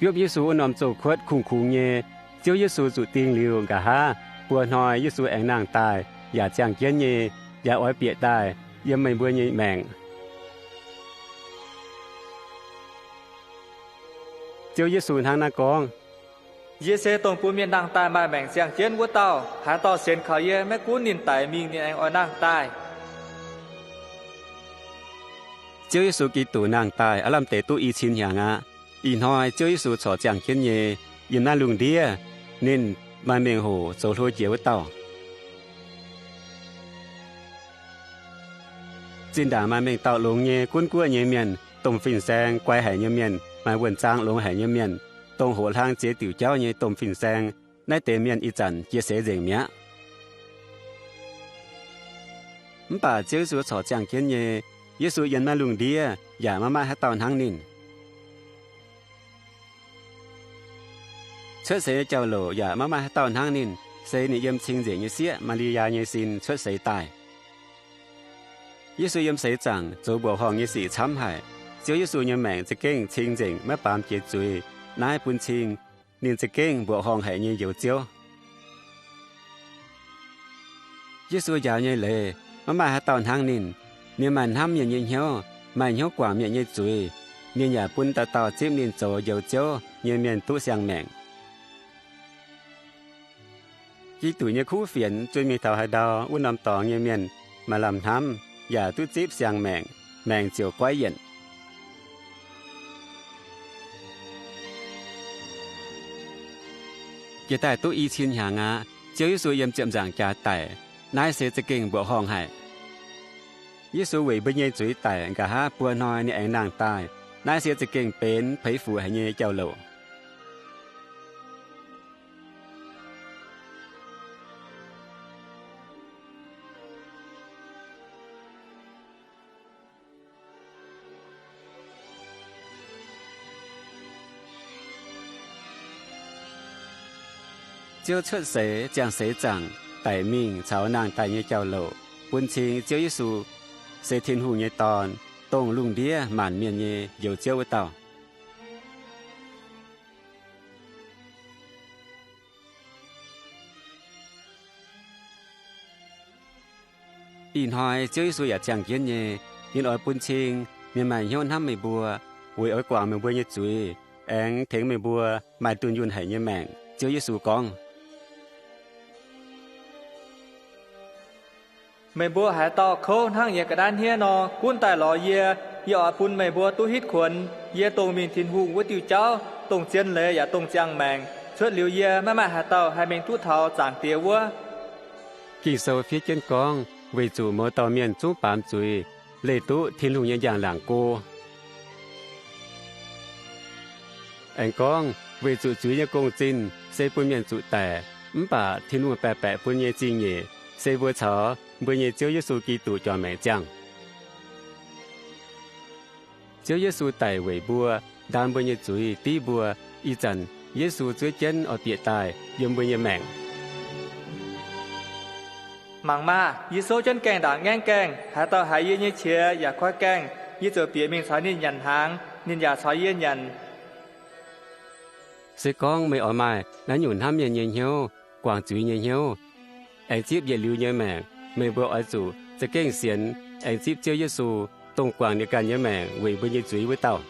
Biopv Yesu wuov norm zoh kuotv kungx-kungx nyei, Ziouv Yesu zuqc ding liuz nqa'haav buo hnoi Yesu aengx nangh daaih yaac ziangh jienv nyei, yaac oix bieqc daaih yiem meih mbuo nyei maengc. Ziouv Yesu hnangv naaiv gorngv, Yie se dongh bun mienh nangh daaih maaih maengc ziangh jienv wuov dauh. Haaix dauh sienx kaux yie, maiv gunv ninh daic mingh, ninh aengx oix nangh daaih. Ziouv Yesu Giduc nangh daaih aav lamh deix duqv i cin hnyangx aqv. Ih hnoi Ziouv Yesu corc ziangh jienv nyei, yiem naaiv lungh ndiev ninh maaih mengh hoc zoux hlo jiex wuov dauh. Zinh ndaangc maaih mengh dauh longx nyei gunv guoqv nyei mienh, domh fin-saeng guai haic nyei mienh, maaih wuonh zaang longx haic nyei mienh, dongh hoqc hlang ziex diuc jauv nyei domh fin-saeng. Naaiv deix mienh ih zanc jiex seix nzengc mi'aqv. Mv baac Ziouv Yesu corc ziangh jienv nyei. Yesu yiem naaiv lungh ndiev yaac maiv maaih haaix dauh hnangv ninh. Cuotv seix nyei jauv-louc yaac maiv maaih haaix dauh hnangv ninh, se ninh yiem cing-nzengc nyei sieqv, Maa^li^yaa, nyei sin cuotv seix daaih. Yesu yiem seix zaangc zoux mbuoqc horngh nyei sic camv haic. Ziouv Yesu nyei maengc za'gengh cing-nzengc, maiv baamz jiex zuiz. Naaiv bun cing ninh za'gengh mbuoqc horngh haic nyei njoux Ziouv. Yesu njaaux nyei leiz maiv maaih haaix dauh hnangv ninh. Ninh maaih hnamv mienh nyei hnyouv, maaih hnyouv guangc mienh nyei zuiz. Ninh yaac bun dauh dauh zipv ninh zoux njoux Ziouv nyei mienh duqv siang-maengc. Giduc nyei kuv fienx zuiz-mingh taux haaix ndau, wuov norm dorngx nyei mienh maaih lamh hnamv yaac duqv zipv siang-maengc, maengc ziouc goiv yienc. Jiex daaih duqv i cin hnyangx aqv. Ziouv Yesu yiem ziepc nzaangc jaax daic. Naaiv se za'gengh mbuoqc horngh haic. Yesu weic mbuo nyei zuiz daic, nqa'haav buo hnoi ninh aengx nangh daaih. Naaiv se za'gengh benx peix fuc haic nyei jauv-louc. Ziouv cuotv seix, ziangh seix zaangc, daic mingh caux nangh daaih nyei jauv-louc bun cing Ziouv Yesu se Tin-Hungh nyei Dorn, dongh lungh ndiev maanc mienh nyei njoux Ziouv wuov dauh. Ih hnoi Ziouv Yesu yaac ziangh jienv nyei. Ninh oix bun cing ninh maaih hnyouv hnamv meih mbuo, weic oix guangc meih mbuo nyei zuiz, aengx tengx meih mbuo maaih dunh yunh haic nyei maengc. Ziouv Yesu gorngv, Meih mbuo haaix dauh kouv hnangv nyei ga'naaiv hniev nor, gunv daaih lorz yie. Yie oix bun meih mbuo duqv hitv kuonx. Yie dongh mingh Tin-Hungh wuov diuh jauv, dongh zien leiz yaac dongh ziangh maengc. Cuotv liuz yie, maiv maaih haaix dauh haih mingh duqv taux Zaangc Diex wuov. Ging-Sou fiev jienv gorngv, weic zuqc mouz dauh mienh zungv baamz zuiz, leih duqv Tin-Hungh nyei njang-laangc go. Aengx gorngv, weic zuqc zuiz nyei gong-zinh se bun mienh zuqc daic, mv baac Tin-Hungh baeqc-baeqc bun nyei zingh nyeic se mbuo caux mbuo nyei Ziouv Yesu Giduc juangc maengc ziangh. Ziouv Yesu daic weic mbuo, ndaam mbuo nyei zuiz, div mbuo. Ih zanc Yesu zuov jienv oix bieqc daaih yiem mbuo nyei maengc. Mangc maah! Yie souv jienv gaengh ndaangc ngaengv gaengh. Haaix dauh haiz yie nyei qiex yaac koi gaengh, yie ziouc bieqc mingh caux ninh nyanc hnaangx, ninh yaac caux yie nyanc. Se gorngv meih oix maaih naaiv nyungc hnamv mienh nyei hnyouv, guangc zuiz nyei hnyouv, aengx zipv yietc liuz nyei maengc, meih mbuo oix zuqc za'gengh sienx aengx zipv Ziouv Yesu, dongh guangc ninh ganh nyei maengc weic mbuo nyei zuiz wuov dauh.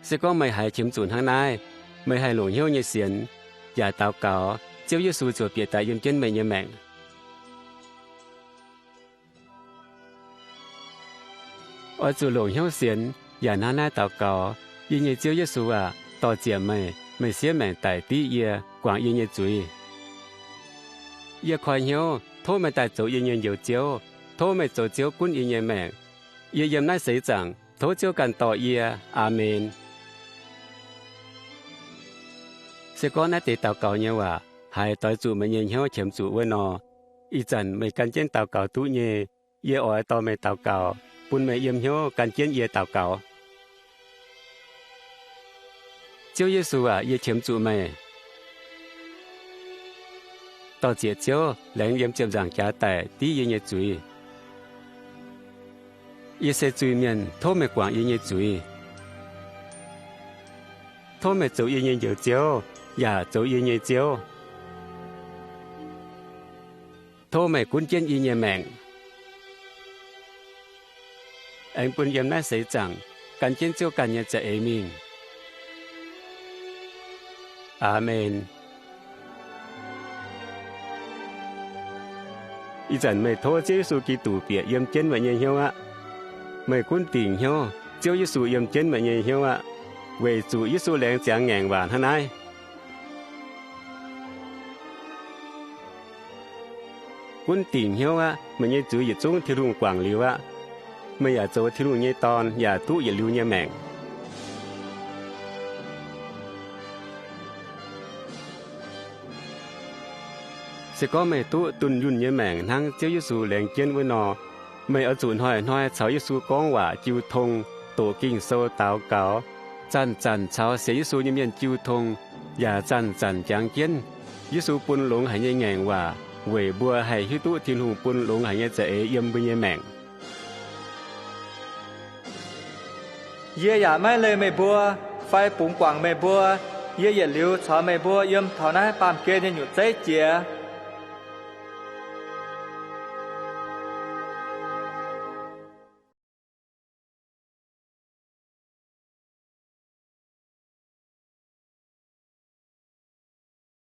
Se gorngv meih haiz qiemx zuqc hnangv naaiv, meih haih longc hnyouv nyei sienx yaac daux gaux, Ziouv Yesu ziouc bieqc daaih yiem jienv meih nyei maengc. Oix zuqc longc hnyouv sienx yaac hnangv naaiv daux gaux, Yie nyei Ziouv Yesu aac, dor-ziec meih, meih siev maengc daic div yie, guangc yie nyei zuiz. Yie koi hnyouv tov meih daaih zoux yie nyei Njoux Ziouv. Tov meih zoux Ziouv gunv yie nyei maengc. Yie yiem naaiv seix zaangc, tov Ziouv ganh dorh yie. Aamen. Se gorngv naaiv deix daux gaux nyei waac haiz doix zuqc meih nyei hnyouv qiemx zuqc wuov nor, ih zanc meih gan jienv daux gaux duqv nyei. Yie oix dorh meih daux gaux, bun meih yiem hnyouv gan jienv yie daux gaux. Ziouv Yesu aac, yie qiemx zuqc meih. Dor-ziec Ziouv laengz yiem ziepc nzaangc jaax daic div yie nyei zuiz. Yie se zuiz-mienh. Tov meih guangc yie nyei zuiz. Tov meih zoux yie nyei Njoux Ziouv yaac zoux yie nyei Ziouv. Tov meih gunv jienv yie nyei maengc, aengx bun yiem naaiv seix zaangc gan jienv Ziouv ganh nyei za'eix mingh. Aamen. Ih zanc meih tov Ziouv Yesu Giduc bieqc yiem jienv meih nyei hnyouv aqv. Meih gunv dingc hnyouv Ziouv Yesu yiem jienv meih nyei hnyouv aqv, weic zuqc Yesu laengz ziangx ngaengc waac hnangv naaiv. Gunv dingc hnyouv aqv. Meih nyei zuiz yietc zungv Tin-Hungh guangc liuz aqv. Meih yaac zoux Tin-Hungh nyei dorn yaac duqv yietc liuz nyei maengc. Se gorngv meih duqv dunh yunh nyei maengc hnangv Ziouv Yesu laengz jienv wuov nor, meih oix zuqc hnoi-hnoi caux Yesu gorngv waac jiu tong, doqc Ging-Sou, daux gaux, zanc-zanc caux sienx Yesu nyei mienh jiu tong, yaac zanc-zanc jangx jienv Yesu bun longx haic nyei ngaengc waac weic mbuo haih hiuv duqv Tin-Hungh bun longx haic nyei za'eix yiem mbuo nyei maengc. Yie yaac maiv leih meih mbuo fai bungx guangc meih mbuo. Yie yietc liuz caux meih mbuo yiem taux naaiv baamh gen nyei nyutc zeiv jiex.